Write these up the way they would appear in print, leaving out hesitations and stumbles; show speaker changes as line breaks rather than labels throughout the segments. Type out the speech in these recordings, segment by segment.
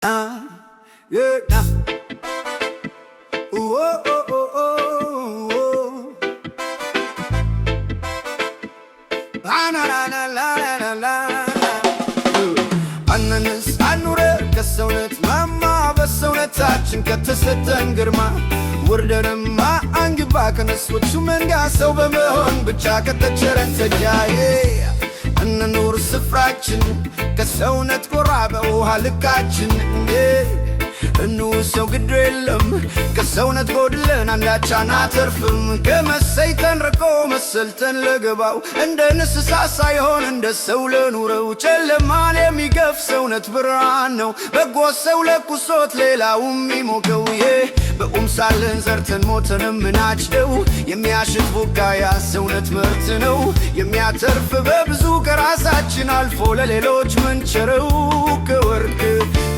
Yeah. Ooh, oh, oh, oh, oh, oh. Ah, na, na, na, la, la, la, la. አንነስ አንውረድ ከሰውነት ማማ፣ በሰውነታችን ከተሰጠን ግርማ። ወርደንማ አንግባ ከእንስሶቹ መንጋ፣ ሰው በመሆን ብቻ ከተቸረን ጸጋዬ። እንኑር ስፍራችን ከሰውነት ጎራ በውሃ ልካችን። እንውሰው ግድ የለም፣ ከሰውነት ጎድለን አንዳች አናተርፍም። ከመሰይተን ርቆ መሰልተን ለገባው፣ እንደ እንስሳ ሳይሆን እንደ ሰው ለኑረው። ጨለማን የሚገፍ ሰውነት ብርሃን ነው። በጎ ሰው ለኩሶት ሌላውም የሚሞቀው። በቁም ሳለን ዘርተን ሞተን የምናጭደው የሚያሽት ቡቃያ ሰውነት ምርት ነው። የሚያተርፍ በብዙ ከራሳችን አልፎ ለሌሎች ምንቸረው። ከወርቅ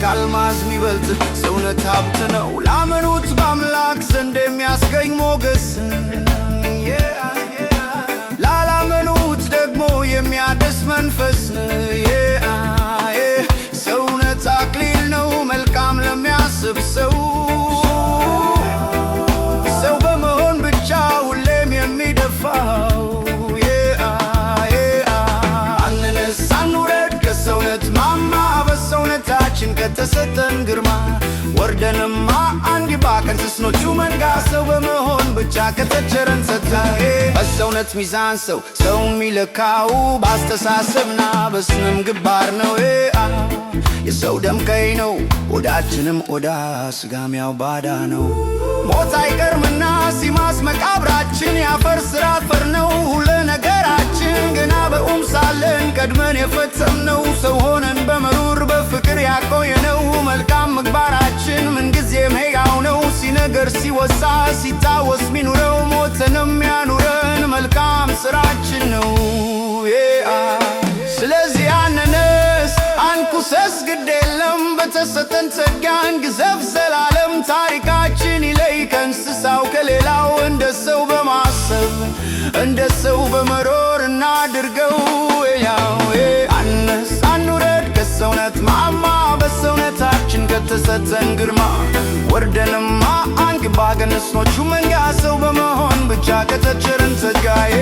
ከአልማዝ የሚበልጥ ሰውነት ሀብት ነው። ላመኑት በአምላክ ዘንድ የሚያስገኝ ሞገስ፣ ላላመኑት ደግሞ የሚያድስ መንፈስ። ሰውነት አክሊል ነው መልካም ለሚያስብ ሰው፣ ሰው በመሆን ብቻ ሁሌም የሚደፋው። አንነስ አንውረድ ከሰውነት ማማ፣ በሰውነታችን ከተሰጠን ግርማ። ወርደንማ አንግባ ከእንስሶቹ መንጋ፣ ሰው በመሆን ብቻ ከተቸረን ጸጋዬ። በሰውነት ሚዛን ሰው ሰው የሚለካው በአስተሳሰብና በስነ ምግባር ነው። የሰው ደም ቀይ ነው፣ ቆዳችንም ቆዳ፣ ስጋም ያው ባዳ ነው። ሞት አይቀርምና ሲማስ መቃብራችን፣ የአፈር ስራ አፈር ነው ሁለ ነገራችን። ገና በቁም ሳለን ቀድመን የፈጸምነው፣ ሰው ሆነን በመኖር በፍቅር ያቆየነው መልካም ምግባራችን ምንጊዜም ሕያው ነው። ሲነገር ሲወሳ ሲታወስ ሚኑረው፣ ሞተንም ያኑረን መልካም ስራችን ነው። ስለዚህ አንነስ አንኩሰስ ግድ የለም፣ በተሰጠን ጸጋ እንግዘፍ ዘላለም። ታሪካችን ይለይ ከእንስሳው ከሌላው፣ እንደ ሰው በማሰብ እንደ ሰው በመኖር እናድርገው። ያው አንነስ አንውረድ ከሰውነት ማማ፣ በሰውነታችን ከተሰጠን ግርማ። ወርደንማ አንግባ ከእንስሶቹ መንጋ፣ ሰው በመሆን ብቻ ከተቸረን ጸጋዬ።